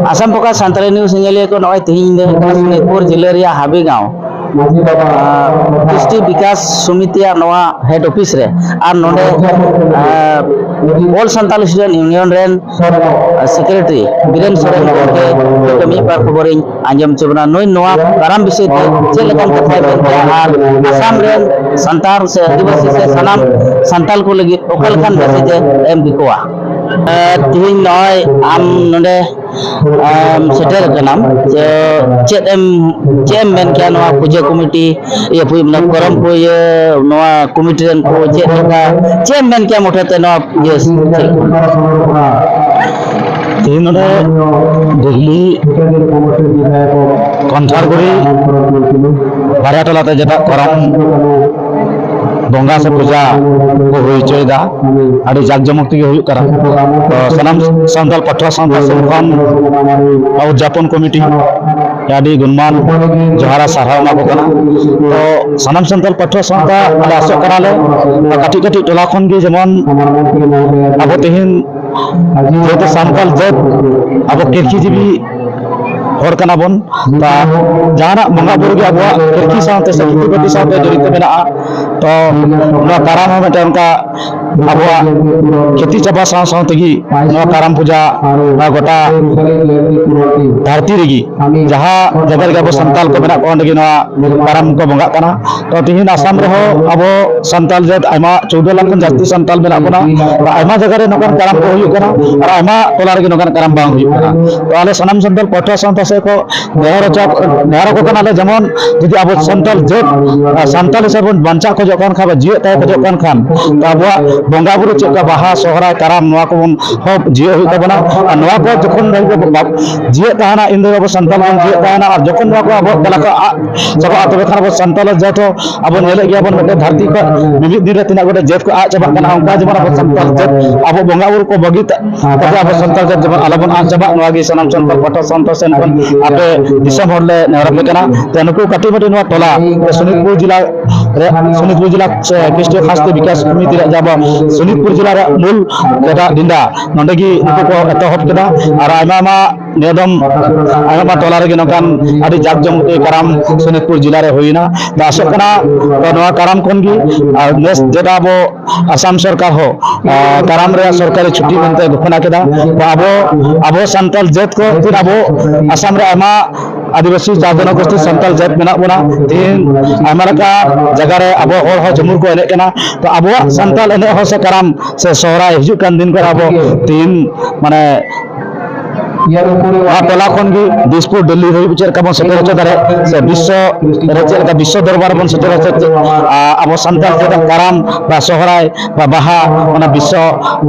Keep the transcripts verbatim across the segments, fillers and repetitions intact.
Assam ᱯᱚᱠᱟ Santali news ᱧᱮᱧᱮᱞᱤᱭᱟᱹ ᱠᱚ, ᱱᱚᱜᱼᱚᱭ ᱛᱮᱦᱮᱧ ᱧᱤᱫᱟᱹ ᱦᱩᱭᱩᱜ ᱠᱟᱱᱟ ᱥᱳᱱᱤᱛᱯᱩᱨ ᱡᱤᱞᱟᱹ ᱨᱮᱭᱟᱜ ᱦᱟᱵᱤᱜᱟᱸᱣ, ᱟᱸ, ᱠᱨᱤᱥᱴᱤ ᱵᱤᱠᱟᱥ ᱥᱚᱢᱤᱛᱤᱭᱟᱜ ᱱᱚᱣᱟ ᱦᱮᱰ ᱚᱯᱷᱤᱥ ᱨᱮ᱾ ᱟᱨ ᱱᱚᱰᱮ, ᱟᱸ, ᱚᱞ ᱥᱟᱱᱛᱟᱲ ᱥᱴᱩᱰᱮᱱᱴ ᱤᱭᱩᱱᱤᱭᱚᱱ ᱨᱮᱱ, ᱟᱸ, ᱥᱮᱠᱨᱮᱴᱟᱨᱤ ᱵᱤᱨᱮᱱ ᱥᱚᱨᱮᱱ ᱜᱚᱢᱠᱮ ᱢᱤᱫ ᱵᱟᱨ ᱠᱷᱚᱵᱚᱨᱤᱧ ᱟᱸᱡᱚᱢ ᱦᱚᱪᱚ ᱵᱚᱱᱟ᱾ ᱱᱩᱭ ᱱᱚᱣᱟ ᱠᱟᱨᱟᱢ ᱵᱤᱥᱚᱭ ᱛᱮ ᱪᱮᱫ ᱞᱮᱠᱟᱱ ᱠᱟᱛᱷᱟᱭ ᱢᱮᱱ ᱠᱮᱜᱼᱟ ᱟᱨ ᱟᱥᱟᱢ ᱨᱮᱱ ᱥᱟᱱᱛᱟᱲ ᱥᱮ ᱟᱹᱫᱤᱵᱟᱹᱥᱤ ᱥᱮ ᱥᱟᱱᱟᱢ ᱥᱟᱱᱛᱟᱲ ᱠᱚ ᱞᱟᱹᱜᱤᱫ ᱚᱠᱟ ᱞᱮᱠᱟᱱ ᱢᱮᱥᱮᱡᱽ ᱮ ᱮᱢ ᱠᱮᱠᱚᱣᱟ? ᱮ, ᱛᱤᱦᱤᱧ ᱱᱚᱜᱼᱚᱭ ᱟᱢ ᱱᱚᱰᱮ, ᱟᱢ ᱥᱮᱴᱮᱨ ᱟᱠᱟᱱᱟᱢ, ᱪᱮ-, ᱪᱮᱫ ᱮᱢ, ᱪᱮᱫ ᱮᱢ ᱢᱮᱱ ᱠᱮᱭᱟ ᱱᱚᱣᱟ ᱯᱩᱡᱟᱹ ᱠᱚᱢᱤᱴᱤ, ᱤᱭᱟᱹ, ᱯᱩ-, ᱢᱟᱱᱮ ᱠᱚᱨᱚᱢ ᱠᱚ, ᱤᱭᱟᱹ, ᱱᱚᱣᱟ ᱠᱚᱢᱤᱴᱤ ᱨᱮᱱ ᱠᱚ ᱪᱮᱫ ᱞᱮᱠᱟ, ᱪᱮᱫ ᱮᱢ ᱢᱮᱱ ᱠᱮᱭᱟ ᱢᱩᱴᱷᱟᱹ ᱛᱮ ᱱᱚᱣᱟ ᱤᱭᱟᱹ ᱪᱮᱫ ᱞᱮᱠᱟ? ᱛᱮᱦᱮᱧ ᱱᱚᱰᱮ ᱫᱤᱜᱽᱞᱤ ᱠᱟᱱᱴᱷᱟᱲᱜᱩᱲᱤ ᱵᱟᱨᱭᱟ ᱴᱚᱞᱟ ᱛᱮ ᱡᱮᱴᱟ ᱠᱚᱨᱚᱢ ᱵᱚᱸᱜᱟ ᱥᱮ ᱯᱩᱡᱟ ᱠᱚ ᱦᱩᱭ ᱦᱚᱪᱚᱭᱮᱫᱟ, ᱟᱹᱰᱤ ᱡᱟᱠ ᱡᱚᱢᱚᱠ ᱛᱮᱜᱮ ᱦᱩᱭᱩᱜ ᱠᱟᱱᱟ᱾ ᱛᱚ ᱥᱟᱱᱟᱢ ᱥᱟᱱᱛᱟᱲ ᱯᱟᱹᱴᱷᱩᱣᱟᱹ ᱥᱟᱶᱛᱟ ᱥᱮ ᱠᱷᱚᱱ ᱩᱫᱽᱡᱟᱯᱚᱱ ᱠᱚᱢᱤᱴᱤ ᱟᱹᱰᱤ ᱜᱩᱱᱢᱟᱱ ᱡᱚᱦᱟᱨ ᱟᱨ ᱥᱟᱨᱦᱟᱣ ᱮᱢᱟ ᱠᱚ ᱠᱟᱱᱟ᱾ ᱛᱚ ᱥᱟᱱᱟᱢ ᱥᱟᱱᱛᱟᱲ ᱯᱟᱹᱴᱷᱩᱣᱟᱹ ᱥᱟᱶᱛᱟ ᱟᱞᱮ ᱟᱥᱚᱜ ᱠᱟᱱᱟᱞᱮ, ᱠᱟᱹᱴᱤᱡ ᱠᱟᱹᱴᱤᱡ ᱴᱚᱞᱟ ᱠᱷᱚᱱ ᱜᱮ ᱡᱮᱢᱚᱱ ᱟᱵᱚ ᱛᱮᱦᱮᱧ ᱡᱮᱦᱮᱛᱩ ᱥᱟᱱᱛᱟᱲ ᱡᱟᱹᱛ ᱟᱵᱚ ᱠᱤᱨᱠᱷᱤ ᱡᱤᱵᱤ ᱦᱚᱲ ᱠᱟᱱᱟ ᱵᱚᱱ, ᱛᱟ ᱡᱟᱦᱟᱱᱟᱜ ᱵᱚᱸᱜᱟ ᱵᱩᱨᱩ ᱜᱮ ᱟᱵᱚᱣᱟᱜ ᱠᱤᱨᱠᱷᱤ ᱥᱟᱶᱛᱮ ᱥᱮ ᱠᱷᱮᱛᱤ ᱵᱟᱹᱴᱤ ᱥᱟᱶᱛᱮ ᱡᱚᱲᱤᱛ ᱢᱮᱱᱟᱜᱼᱟ᱾ ᱛᱚ ᱱᱚᱣᱟ ᱠᱟᱨᱟᱢ ᱦᱚᱸ ᱢᱤᱫᱴᱮᱱ ᱚᱱᱠᱟ ᱟᱵᱚᱣᱟᱜ ᱠᱷᱮᱛᱤ ᱪᱟᱵᱟ ᱥᱟᱶ ᱥᱟᱶ ᱛᱮᱜᱮ ᱱᱚᱣᱟ ᱠᱟᱨᱟᱢ ᱯᱩᱡᱟ, ᱱᱚᱣᱟ ᱜᱚᱴᱟ ᱫᱷᱟᱹᱨᱛᱤ ᱨᱮᱜᱮ ᱡᱟᱦᱟᱸ ᱡᱟᱭᱜᱟ ᱨᱮᱜᱮ ᱟᱵᱚ ᱥᱟᱱᱛᱟᱲ ᱠᱚ ᱢᱮᱱᱟᱜ ᱠᱚᱣᱟ, ᱚᱸᱰᱮ ᱜᱮ ᱱᱚᱣᱟ ᱠᱟᱨᱟᱢ ᱠᱚ ᱵᱚᱸᱜᱟᱜ ᱠᱟᱱᱟ᱾ ᱛᱚ ᱛᱤᱦᱤᱧ ᱟᱥᱟᱢ ᱨᱮᱦᱚᱸ ᱟᱵᱚ ᱥᱟᱱᱛᱟᱲ ᱡᱟᱹᱛ ᱟᱭᱢᱟ ᱪᱳᱫᱽᱫᱳ ᱞᱟᱠᱷ ᱠᱷᱚᱱ ᱡᱟᱹᱥᱛᱤ ᱥᱟᱱᱛᱟᱲ ᱢᱮᱱᱟᱜ ᱵᱚᱱᱟ᱾ ᱟᱨ ᱟᱭᱢᱟ ᱡᱟᱭᱜᱟ ᱨᱮ ᱱᱚᱝᱠᱟᱱ ᱠᱟᱨᱟᱢ ᱠᱚ ᱦᱩᱭᱩᱜ ᱠᱟᱱᱟ ᱟᱨ ᱟᱭᱢᱟ ᱴᱚᱞᱟ ᱨᱮᱜᱮ ᱱᱚᱝᱠᱟᱱ ᱠᱟᱨᱟᱢ ᱵᱟᱝ ᱦᱩᱭᱩᱜ ᱠᱟᱱᱟ᱾ ᱛᱚ ᱟᱞᱮ ᱥᱟᱱᱟᱢ ᱥᱟᱱᱛᱟᱲ ᱯᱟᱹᱴᱷᱩᱣᱟᱹ ᱥᱟᱶᱛᱟ ᱥᱮᱫ ᱠᱚ ᱱᱮᱦᱚᱨ ᱦᱚᱪᱚ, ᱱᱮᱦᱚᱨ ᱟᱠᱚ ᱠᱟᱱᱟᱞᱮ, ᱡᱮᱢᱚᱱ ᱡᱩᱫᱤ ᱟᱵᱚ ᱥᱟᱱᱛᱟᱲ ᱡᱟᱹᱛ, ᱟᱨ ᱥᱟᱱᱛᱟᱲ ᱦᱤᱥᱟᱹᱵ ᱵᱚᱱ ᱵᱟᱧᱪᱟᱣ ᱠᱷᱚᱡᱚᱜ ᱠᱟᱱ ᱠᱷᱟᱱ, ᱵᱟ ᱡᱤᱭᱮᱫ ᱛᱟᱦᱮᱸ ᱠᱷᱚᱡᱚᱜ ᱠᱟᱱ ᱠᱷᱟᱱ, ᱛᱚ ᱟᱵᱚᱣᱟᱜ ᱵᱚᱸᱜᱟ ᱵᱩᱨᱩ ᱪᱮᱫ ᱞᱮᱠᱟ ᱵᱟᱦᱟ, ᱥᱚᱦᱨᱟᱭ, ᱠᱟᱨᱟᱢ, ᱱᱚᱣᱟ ᱠᱚᱵᱚᱱ ᱦᱚᱸ ᱡᱤᱭᱮᱫ ᱦᱩᱭᱩᱜ ᱛᱟᱵᱚᱱᱟ᱾ ᱟᱨ ᱱᱚᱣᱟ ᱠᱚ ᱡᱚᱠᱷᱚᱱ ᱫᱷᱟᱹᱵᱤᱡ ᱵᱚ ᱵᱟᱵ-, ᱡᱤᱭᱮᱫ ᱛᱟᱦᱮᱱᱟ, ᱤᱱ ᱫᱷᱟᱹᱵᱤᱡ ᱟᱵᱚ ᱥᱟᱱᱛᱟᱲ ᱵᱚᱱ ᱡᱤᱭᱮᱫ ᱛᱟᱦᱮᱱᱟ᱾ ᱟᱨ ᱡᱚᱠᱷᱚᱱ ᱱᱚᱣᱟ ᱠᱚ ᱟᱵᱚᱣᱟᱜ ᱠᱟᱞᱟ ᱠᱚ ᱟᱫ ᱪᱟᱵᱟᱜᱼᱟ, ᱛᱚᱵᱮ ᱠᱷᱟᱱ ᱟᱵᱚ ᱥᱟᱱᱛᱟᱲ ᱡᱟᱹᱛ ᱦᱚᱸ ᱟᱵᱚ ᱧᱮᱞᱮᱫ ᱜᱮᱭᱟ ᱵᱚᱱ, ᱢᱤᱫᱴᱮᱱ ᱫᱷᱟᱹᱨᱛᱤ ᱠᱷᱚᱱ ᱢᱤᱢᱤᱫ ᱫᱤᱱ ᱨᱮ ᱛᱤᱱᱟᱹᱜ ᱜᱚᱴᱮᱡ ᱡᱟᱹᱛ ᱠᱚ ᱟᱫ ᱪᱟᱵᱟᱜ ᱠᱟᱱᱟ, ᱚᱱᱠᱟ ᱡᱮᱢᱚᱱ ᱟᱵᱚ ᱥᱟᱱᱛᱟᱲ ᱡᱟᱹᱛ ᱟᱵᱚ ᱵᱚᱸᱜᱟ ᱵᱩᱨᱩ ᱠᱚ ᱵᱟᱹᱜᱤ ᱛᱟ-, ᱠᱟᱛᱮ ᱟᱵᱚ ᱥᱟᱱᱛᱟᱲ ᱡᱟᱹᱛ ᱡᱮᱢᱚᱱ ᱟᱞᱚᱵᱚᱱ ᱟᱫ ᱪᱟᱵᱟᱜ, ᱱᱚᱣᱟ ᱜᱮ ᱥᱟᱱᱟᱢ ᱥᱟᱱᱛᱟᱲ ᱯᱟᱦᱴᱟ ᱥᱟᱶᱛᱟ ᱥᱮᱱ ᱠᱷᱚᱱ ᱟᱯᱮ ᱫᱤᱥᱚᱢ ᱦᱚᱲ ᱞᱮ ᱱᱮᱦᱚᱨ ᱟᱯᱮ ᱠᱟᱱᱟ᱾ ᱛᱚ ᱱᱩᱠᱩ ᱠᱟᱹᱴᱤᱡ ᱢᱟᱹᱴᱤᱡ ᱱᱚᱣᱟ ᱴᱚᱞᱟ ᱥᱳᱱᱤᱛᱯᱩᱨ ᱡᱮᱞᱟ ᱨᱮ, ᱥᱳᱱᱤᱛᱯᱩᱨ ᱩᱯᱚᱡᱮᱞᱟ ᱥᱮ ᱠᱷᱨᱤᱥᱴᱤᱭᱚ ᱠᱷᱟᱥᱛᱮ ᱵᱤᱠᱟᱥ ᱥᱚᱢᱤᱛᱤ ᱨᱮᱭᱟᱜ ᱡᱟᱦᱟᱸ ᱟᱵᱚ ᱥᱳᱱᱤᱛᱯᱩᱨ ᱡᱮᱞᱟ ᱨᱮᱭᱟᱜ ᱢᱩᱞ ᱡᱟᱭᱜᱟ ᱰᱤᱸᱰᱟ, ᱱᱚᱸᱰᱮ ᱜᱮ ᱱᱩᱠᱩ ᱠᱚ ᱮᱛᱚᱦᱚᱵ ᱠᱮᱫᱟ᱾ ᱟᱨ ᱟᱭᱢᱟ ᱟᱭᱢᱟ ᱱᱤᱭᱟᱹ ᱫᱚᱢ ᱟᱭᱢᱟ ᱟᱭᱢᱟ ᱴᱚᱞᱟ ᱨᱮᱜᱮ ᱱᱚᱝᱠᱟᱱ ᱟᱹᱰᱤ ᱡᱟᱠ ᱡᱚᱢᱚᱠ ᱛᱮ ᱠᱟᱨᱟᱢ ᱥᱳᱱᱤᱛᱯᱩᱨ ᱡᱮᱞᱟ ᱨᱮ ᱦᱩᱭᱱᱟ᱾ ᱛᱚ ᱟᱥᱚᱜ ᱠᱟᱱᱟ, ᱛᱚ ᱱᱚᱣᱟ ᱠᱟᱨᱟᱢ ᱠᱷᱚᱱ ᱜᱮ ᱟᱨ ᱱᱮᱥ ᱡᱮᱴᱟ ᱟᱵᱚ ᱟᱥᱟᱢ ᱥᱚᱨᱠᱟᱨ ᱦᱚᱸ ᱟᱨ ᱠᱟᱨᱟᱢ ᱨᱮᱭᱟᱜ ᱥᱚᱨᱠᱟᱨᱤ ᱪᱷᱩᱴᱤ ᱢᱮᱱᱛᱮ ᱜᱷᱳᱥᱚᱱᱟ ᱠᱮᱫᱟ᱾ ᱛᱚ ᱟᱵᱚ ᱟᱵᱚ ᱥᱟᱱᱛᱟᱲ ᱡᱟᱹᱛ ᱠᱚ ᱛᱤᱱ ᱟᱵᱚ ᱟᱥᱟᱢ ᱨᱮ ᱟᱭᱢᱟ ᱟᱹᱫᱤᱵᱟᱹᱥᱤ ᱡᱟᱹᱛ ᱡᱚᱱᱚᱜᱳᱥᱴᱤ ᱥᱟᱱᱛᱟᱲ ᱡᱟᱹᱛ ᱢᱮᱱᱟᱜ ᱵᱚᱱᱟ, ᱛᱤᱦᱤᱧ ᱟᱭᱢᱟ ᱞᱮᱠᱟ ᱡᱟᱭᱜᱟ ᱨᱮ ᱟᱵᱚ ᱦᱚᱲ ᱦᱚᱸ ᱡᱷᱩᱢᱩᱨ ᱠᱚ ᱮᱱᱮᱡ ᱠᱟᱱᱟ᱾ ᱛᱚ ᱟᱵᱚᱣᱟᱜ ᱥᱟᱱᱛᱟᱲ ᱮᱱᱮᱡ ᱦᱚᱸ ᱥᱮ ᱠᱟᱨᱟᱢ ᱥᱮ ᱥᱚᱦᱨᱟᱭ ᱦᱤᱡᱩᱜ ᱠᱟᱱ ᱫᱤᱱ ᱠᱚᱨᱮ ᱟᱵᱚ ᱛᱤᱦᱤᱧ ᱢᱟᱱᱮ ᱱᱚᱣᱟ ᱴᱚᱞᱟ ᱠᱷᱚᱱ ᱜᱮ ᱫᱤᱥᱯᱩᱨ ᱫᱤᱞᱞᱤ ᱫᱷᱟᱹᱵᱤᱡ ᱪᱮᱫ ᱞᱮᱠᱟ ᱵᱚᱱ ᱥᱮᱴᱮᱨ ᱦᱚᱪᱚ ᱫᱟᱲᱮᱭᱟᱜ ᱥᱮ ᱵᱤᱥᱥᱚ ᱨᱮ ᱪᱮᱫ ᱞᱮᱠᱟ ᱵᱤᱥᱥᱚ ᱫᱚᱨᱵᱟᱨ ᱵᱚᱱ ᱥᱮᱴᱮᱨ ᱦᱚᱪᱚ, ᱟᱵᱚ ᱥᱟᱱᱛᱟᱲ ᱡᱟᱹᱛᱟᱜ ᱠᱟᱨᱟᱢ ᱵᱟ ᱥᱚᱦᱨᱟᱭ ᱵᱟ ᱵᱟᱦᱟ ᱚᱱᱟ ᱵᱤᱥᱥᱚ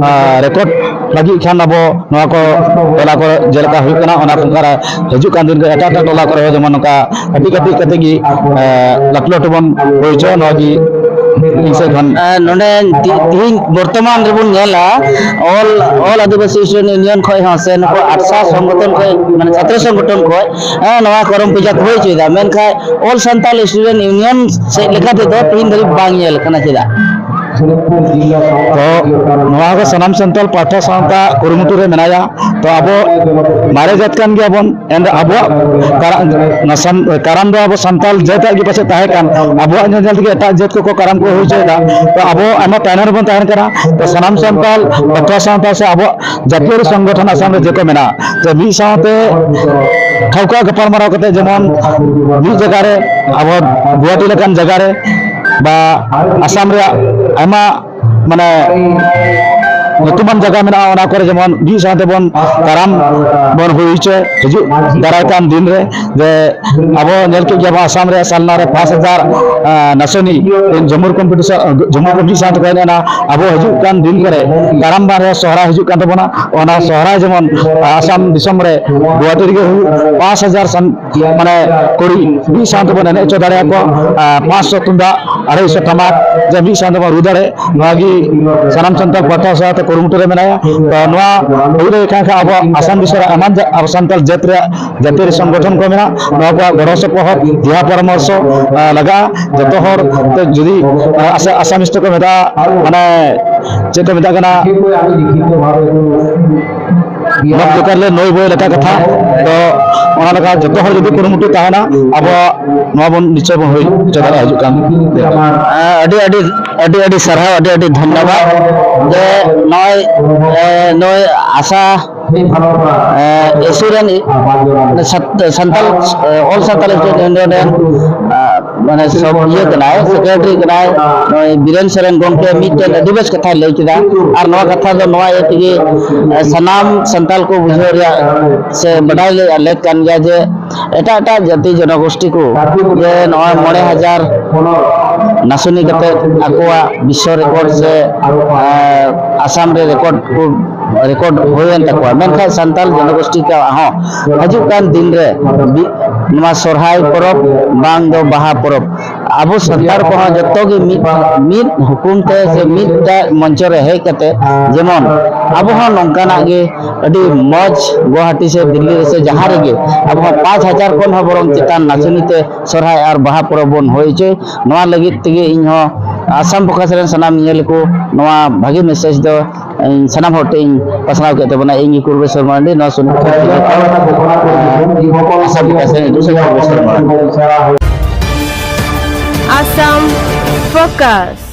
ᱨᱮᱠᱚᱨᱰ ᱞᱟᱹᱜᱤᱫ ᱠᱷᱟᱱ ᱟᱵᱚ ᱱᱚᱣᱟ ᱠᱚ ᱴᱚᱞᱟ ᱠᱚᱨᱮ ᱡᱮᱞᱮᱠᱟ ᱦᱩᱭᱩᱜ ᱠᱟᱱᱟ, ᱚᱱᱟ ᱠᱚ ᱚᱱᱠᱟ ᱦᱤᱡᱩᱜ ᱠᱟᱱ ᱫᱤᱱ ᱨᱮ ᱮᱴᱟᱜ ᱮᱴᱟᱜ ᱴᱚᱞᱟ ᱠᱚᱨᱮ ᱦᱚᱸ ᱡᱮᱢᱚᱱ ᱱᱚᱝᱠᱟ ᱠᱟᱹᱴᱤᱡ ᱠᱟᱹᱴᱤᱡ ᱠᱟᱛᱮ ᱜᱮ ᱞᱟᱹᱴᱩ ᱞᱟᱹᱴᱩ ᱵᱚᱱ ᱦᱩᱭ ᱦᱚᱪᱚ, ᱱᱚᱣᱟ ᱜᱮ ᱤᱧ ᱥᱮᱫ ᱠᱷᱚᱱ᱾ ᱟᱨ ᱱᱚᱰᱮ ᱛᱤ- ᱛᱤᱦᱤᱧ ᱵᱚᱨᱛᱚᱢᱟᱱ ᱨᱮᱵᱚᱱ ᱧᱮᱞᱟ, ᱚᱞ ᱚᱞ ᱟᱹᱫᱤᱵᱟᱹᱥᱤ ᱥᱴᱩᱰᱮᱱᱴ ᱤᱭᱩᱱᱤᱭᱚᱱ ᱠᱷᱚᱱ ᱦᱚᱸ ᱥᱮ ᱱᱩᱠᱩ ᱟᱴᱥᱟ ᱥᱚᱝᱜᱚᱴᱷᱚᱱ ᱠᱷᱚᱱ, ᱢᱟᱱᱮ ᱪᱷᱟᱛᱨᱚ ᱥᱚᱝᱜᱚᱴᱷᱚᱱ ᱠᱷᱚᱱ, ᱦᱮᱸ, ᱱᱚᱣᱟ ᱠᱚᱨᱚᱢ ᱯᱩᱡᱟ ᱠᱚ ᱦᱩᱭ ᱦᱚᱪᱚᱭᱮᱫᱟ, ᱢᱮᱱᱠᱷᱟᱱ ᱚᱞ ᱥᱟᱱᱛᱟᱲ ᱥᱴᱩᱰᱮᱱᱴ ᱤᱭᱩᱱᱤᱭᱚᱱ ᱥᱮᱫ ᱞᱮᱠᱟ ᱛᱮᱫᱚ ᱛᱤᱦᱤᱧ ᱫᱷᱟᱹᱵᱤᱡ ᱵᱟᱝ ᱧᱮᱞ ᱟᱠᱟᱱᱟ᱾ ᱪᱮᱫᱟᱜ? ᱛᱚ ᱱᱚᱣᱟ ᱠᱚ ᱥᱟᱱᱟᱢ ᱥᱟᱱᱛᱟᱲ ᱯᱟᱦᱴᱟ ᱥᱟᱶᱛᱟ ᱠᱩᱨᱩᱢᱩᱴᱩ ᱨᱮ ᱢᱮᱱᱟᱭᱟ᱾ ᱛᱚ ᱟᱵᱚ ᱢᱟᱨᱮ ᱡᱟᱹᱛ ᱠᱟᱱ ᱜᱮᱭᱟᱵᱚᱱ, ᱮᱱ ᱟᱵᱚᱣᱟᱜ ᱠᱟᱨᱟ-, ᱱᱟᱥᱟᱱ-, ᱠᱟᱨᱟᱢ ᱫᱚ ᱟᱵᱚ ᱥᱟᱱᱛᱟᱲ ᱡᱟᱹᱛᱟᱜ ᱜᱮ ᱯᱟᱥᱮᱡ ᱛᱟᱦᱮᱸ ᱠᱟᱱ, ᱟᱵᱚᱣᱟᱜ ᱧᱮᱞ ᱧᱮᱞ ᱛᱮᱜᱮ ᱮᱴᱟᱜ ᱡᱟᱹᱛ ᱠᱚᱠᱚ ᱠᱟᱨᱟᱢ ᱠᱚ ᱦᱩᱭ ᱦᱚᱪᱚᱭᱮᱫᱟ᱾ ᱛᱚ ᱟᱵᱚ ᱟᱭᱢᱟ ᱛᱟᱭᱱᱚᱢ ᱨᱮᱵᱚᱱ ᱛᱟᱦᱮᱱ ᱠᱟᱱᱟ᱾ ᱛᱚ ᱥᱟᱱᱟᱢ ᱥᱟᱱᱛᱟᱲ ᱵᱟᱠᱷᱨᱟ ᱥᱟᱶᱛᱟ ᱥᱮ ᱟᱵᱚᱣᱟᱜ ᱡᱟᱹᱛᱤᱭᱟᱹᱨᱤ ᱥᱚᱝᱜᱚᱴᱷᱚᱱ ᱟᱥᱟᱢ ᱨᱮ ᱡᱮ ᱠᱚ ᱢᱮᱱᱟᱜᱼᱟ, ᱡᱮ ᱢᱤᱫ ᱥᱟᱶᱛᱮ ᱴᱷᱟᱹᱣᱠᱟᱹ ᱜᱟᱯᱟᱞᱢᱟᱨᱟᱣ ᱠᱟᱛᱮ ᱡᱮᱢᱚᱱ ᱢᱤᱫ ᱡᱟᱭᱜᱟ ᱨᱮ ᱟᱵᱚ ᱜᱩᱣᱟᱦᱟᱴᱤ ᱞᱮᱠᱟᱱ ᱡᱟᱭᱜᱟ ᱨᱮ ᱵᱟ ᱟᱥᱟᱢ ᱨᱮᱭᱟᱜ ᱟᱭᱢᱟ ᱢᱟᱱᱮ ᱧᱩᱛᱩᱢᱟᱱ ᱡᱟᱭᱜᱟ ᱢᱮᱱᱟᱜᱼᱟ, ᱚᱱᱟ ᱠᱚᱨᱮ ᱡᱮᱢᱚᱱ ᱢᱤᱫ ᱥᱟᱶ ᱛᱮᱵᱚᱱ ᱠᱟᱨᱟᱢ ᱵᱚᱱ ᱦᱩᱭ ᱦᱚᱪᱚᱭ ᱦᱤᱡᱩᱜ ᱫᱟᱨᱟᱭ ᱠᱟᱱ ᱫᱤᱱ ᱨᱮ᱾ ᱡᱮ ᱟᱵᱚ ᱧᱮᱞ ᱠᱮᱫ ᱜᱮᱭᱟ ᱵᱚᱱ ᱟᱥᱟᱢ ᱨᱮ ᱥᱟᱞᱱᱟ ᱨᱮ ᱯᱟᱸᱪ ᱦᱟᱡᱟᱨ, ᱟᱸ, ᱱᱟᱥᱚᱱᱤ ᱡᱷᱩᱢᱩᱨ ᱠᱚᱢᱯᱤᱴᱤᱥᱚᱱ, ᱡᱷᱩᱢᱩᱨ ᱠᱚ ᱢᱤᱫ ᱥᱟᱶ ᱛᱮᱠᱚ ᱮᱱᱮᱡ ᱮᱱᱟ᱾ ᱟᱵᱚ ᱦᱤᱡᱩᱜ ᱠᱟᱱ ᱫᱤᱱ ᱠᱚᱨᱮ ᱠᱟᱨᱟᱢ ᱵᱟᱨ ᱨᱮ ᱥᱚᱦᱨᱟᱭ ᱦᱤᱡᱩᱜ ᱠᱟᱱ ᱛᱟᱵᱚᱱᱟ, ᱚᱱᱟ ᱥᱚᱦᱨᱟᱭ ᱡᱮᱢᱚᱱ ᱟᱥᱟᱢ ᱫᱤᱥᱚᱢ ᱨᱮ ᱜᱩᱣᱟᱦᱟᱴᱤ ᱨᱮᱜᱮ ᱦᱩᱭᱩᱜ, ᱯᱟᱸᱪ ᱦᱟᱡᱟᱨ ᱥᱟᱱ-, ᱢᱟᱱᱮ ᱠᱩᱲᱤ ᱢᱤᱫ ᱥᱟᱶ ᱛᱮᱵᱚᱱ ᱮᱱᱮᱡ ᱦᱚᱪᱚ ᱫᱟᱲᱮᱭᱟᱠᱚᱣᱟ᱾ ᱟᱨ ᱯᱟᱸᱪᱥᱚ ᱛᱩᱢᱫᱟᱜ, ᱟᱲᱟᱭᱥᱚ ᱴᱟᱢᱟᱠ, ᱡᱮ ᱢᱤᱫ ᱥᱟᱶ ᱛᱮᱵᱚᱱ ᱨᱩ ᱫᱟᱲᱮᱭᱟᱜ, ᱱᱚᱣᱟ ᱜᱮ ᱥᱟᱱᱟᱢ ᱥᱟᱱᱛᱟᱲ ᱯᱟᱦᱴᱟ ᱥᱟᱶᱛᱮ ᱠᱩᱨᱩᱢᱩᱴᱩ ᱨᱮ ᱢᱮᱱᱟᱭᱟ᱾ ᱛᱚ ᱱᱚᱣᱟ ᱦᱩᱭ ᱞᱮᱱᱠᱷᱟᱱ ᱠᱷᱟᱱ ᱟᱵᱚᱣᱟᱜ ᱟᱥᱟᱢ ᱫᱤᱥᱚᱢ ᱨᱮ ᱮᱢᱟᱱ ᱡᱟ-, ᱟᱵᱚ ᱥᱟᱱᱛᱟᱲ ᱡᱟᱹᱛ ᱨᱮᱭᱟᱜ ᱡᱟᱹᱛᱤᱭᱟᱹᱨᱤ ᱥᱚᱝᱜᱚᱴᱷᱚᱱ ᱠᱚ ᱢᱮᱱᱟᱜᱼᱟ, ᱱᱚᱣᱟ ᱠᱚᱣᱟᱜ ᱜᱚᱲᱚ ᱥᱚᱯᱚᱦᱚᱫ, ᱫᱮᱭᱟ ᱯᱚᱨᱟᱢᱚᱨᱥᱚ, ᱟ, ᱞᱟᱜᱟᱜᱼᱟ᱾ ᱡᱚᱛᱚ ᱦᱚᱲ ᱛᱮ ᱡᱩᱫᱤ, ᱟ, ᱟᱥᱟ-, ᱟᱥᱟᱢᱤᱥ ᱛᱮᱠᱚ ᱢᱮᱛᱟᱜᱼᱟ, ᱢᱟᱱᱮ ᱪᱮᱫ ᱠᱚ ᱢᱮᱛᱟᱜ ᱠᱟᱱᱟ, ᱱᱚᱣᱟ ᱫᱚᱨᱠᱟᱨ ᱞᱮ ᱱᱩᱭ ᱵᱳᱭ ᱞᱮᱠᱟ ᱠᱟᱛᱷᱟ᱾ ᱛᱚ ᱚᱱᱟ ᱞᱮᱠᱟ ᱡᱚᱛᱚ ᱦᱚᱲ ᱡᱩᱫᱤ ᱠᱩᱨᱩᱢᱩᱴᱩ ᱛᱟᱦᱮᱱᱟ, ᱟᱵᱚᱣᱟᱜ ᱱᱚᱣᱟ ᱵᱚᱱ ᱱᱤᱥᱪᱚᱭ ᱵᱚᱱ ᱦᱩᱭ ᱦᱚᱪᱚ ᱫᱟᱲᱮᱭᱟᱜᱼᱟ ᱦᱤᱡᱩᱜ ᱠᱟᱱ ᱫᱤᱱ ᱨᱮ᱾ ᱟᱹᱰᱤ ᱟᱹᱰᱤ, ᱟᱹᱰᱤ ᱟᱹᱰᱤ ᱥᱟᱨᱦᱟᱣ, ᱟᱹᱰᱤ ᱟᱹᱰᱤ ᱫᱷᱚᱱᱭᱚᱵᱟᱫ᱾ ᱡᱮ ᱱᱚᱜᱼᱚᱭ, ᱮ, ᱱᱩᱭ ᱟᱥᱟ, ᱮ, ᱮᱥᱩ ᱨᱮᱱ ᱥᱟᱛ-, ᱥᱟᱱᱛᱟᱞ, ᱮ, ᱚᱞ ᱥᱟᱱᱛᱟᱞ ᱥᱴᱩᱰᱮᱱᱴ ᱨᱮᱱ, ᱮ, ᱢᱟᱱᱮ ᱥᱚᱵ ᱤᱭᱟᱹ ᱠᱟᱱᱟᱭ, ᱥᱮᱠᱨᱮᱴᱟᱨᱤ ᱠᱟᱱᱟᱭ, ᱱᱩᱭ ᱵᱤᱨᱮᱱ ᱥᱚᱨᱮᱱ ᱜᱚᱢᱠᱮ ᱢᱤᱫᱴᱮᱱ ᱟᱹᱰᱤ ᱵᱮᱥ ᱠᱟᱛᱷᱟᱭ ᱞᱟᱹᱭ ᱠᱮᱫᱟ᱾ ᱟᱨ ᱱᱚᱣᱟ ᱠᱟᱛᱷᱟ ᱫᱚ ᱱᱚᱣᱟ ᱤᱭᱟᱹ ᱛᱮᱜᱮ, ᱮ, ᱥᱟᱱᱟᱢ ᱥᱟᱱᱛᱟᱞ ᱠᱚ ᱵᱩᱡᱷᱟᱹᱣ ᱨᱮᱭᱟᱜ ᱥᱮ ᱵᱟᱰᱟᱭ ᱨᱮᱭᱟᱜ ᱞᱮᱠ ᱠᱟᱱ ᱜᱮᱭᱟ ᱡᱮ ᱮᱴᱟᱜ ᱮᱴᱟᱜ ᱡᱟᱹᱛᱤ ᱡᱚᱱᱚᱜᱳᱥᱴᱤ ᱠᱚ ᱡᱮ ᱱᱚᱜᱼᱚᱭ ᱢᱚᱬᱮ ᱦᱟᱡᱟᱨ ᱱᱟᱥᱩᱱᱤ ᱠᱟᱛᱮ ᱟᱠᱚᱣᱟᱜ ᱵᱤᱥᱥᱚ ᱨᱮᱠᱚᱨᱰ ᱥᱮ, ᱮ, ᱟᱥᱟᱢ ᱨᱮ ᱨᱮᱠᱚᱨᱰ ᱠᱚ, ᱨᱮᱠᱚᱨᱰ ᱦᱩᱭᱮᱱ ᱛᱟᱠᱚᱣᱟ, ᱢᱮᱱᱠᱷᱟᱱ ᱥᱟᱱᱛᱟᱞ ᱡᱚᱱᱚᱜᱳᱥᱴᱤ ᱠᱚᱣᱟᱜ ᱦᱚᱸ ᱦᱤᱡᱩᱜ ᱠᱟᱱ ᱫᱤᱱ ᱨᱮ ᱵᱤ-, ᱱᱚᱣᱟ ᱥᱚᱨᱦᱟᱭ ᱯᱚᱨᱚᱵᱽ ᱵᱟᱝ ᱫᱚ ᱵᱟᱦᱟ ᱯᱚᱨᱚᱵᱽ ᱟᱵᱚ ᱥᱟᱱᱛᱟᱲ ᱠᱚᱦᱚᱸ ᱡᱚᱛᱚ ᱜᱮ ᱢᱤᱫ, ᱢᱤᱫ ᱦᱩᱠᱩᱢ ᱛᱮ ᱥᱮ ᱢᱤᱫᱴᱟᱜ ᱢᱚᱧᱪᱚ ᱨᱮ ᱦᱮᱡ ᱠᱟᱛᱮ ᱡᱮᱢᱚᱱ ᱟᱵᱚ ᱦᱚᱸ ᱱᱚᱝᱠᱟᱱᱟᱜ ᱜᱮ ᱟᱹᱰᱤ ᱢᱚᱡᱽ ᱜᱩᱣᱟᱦᱟᱴᱤ ᱥᱮ ᱫᱤᱞᱞᱤ ᱨᱮ ᱥᱮ ᱡᱟᱦᱟᱸ ᱨᱮᱜᱮ ᱟᱵᱚ ᱦᱚᱸ ᱯᱟᱸᱪ ᱦᱟᱡᱟᱨ ᱠᱷᱚᱱ ᱦᱚᱸ ᱵᱚᱨᱚᱝ ᱪᱮᱛᱟᱱ ᱱᱟᱪᱚᱱᱤ ᱛᱮ ᱥᱚᱨᱦᱟᱭ ᱟᱨ ᱵᱟᱦᱟ ᱯᱚᱨᱚᱵᱽ ᱵᱚᱱ ᱦᱩᱭ ᱦᱚᱪᱚᱭ᱾ ᱱᱚᱣᱟ ᱞᱟᱹᱜᱤᱫ ᱛᱮᱜᱮ ᱤᱧ ᱦᱚᱸ ᱟᱥᱟᱢ ᱯᱷᱳᱠᱟᱥ ᱨᱮᱱ ᱥᱟᱱᱟᱢ ᱧᱮᱧᱮᱞ ᱠᱚ ᱱᱚᱣᱟ ᱵᱷᱟᱹᱜᱤ ᱢᱮᱥᱮᱡᱽ ᱫᱚ ᱤᱧ ᱥᱟᱱᱟᱢ ᱦᱚᱲ ᱴᱷᱮᱱ ᱤᱧ ᱯᱟᱥᱱᱟᱣ ᱠᱮᱫ ᱛᱟᱵᱚᱱᱟ᱾ ᱤᱧ ᱜᱮ ᱠᱩᱨᱵᱮᱥᱚᱨ ᱢᱟᱨᱟᱱᱰᱤ, ᱱᱚᱣᱟ ᱥᱩᱱᱩᱢ ᱠᱷᱚᱱ ᱟᱥᱟᱢ ᱯᱷᱳᱠᱟᱥ ᱨᱮᱱ ᱤᱧ ᱫᱚ ᱠᱩᱨᱵᱮᱥᱚᱨ ᱢᱟᱨᱟᱱᱰᱤ᱾ Assam Focus.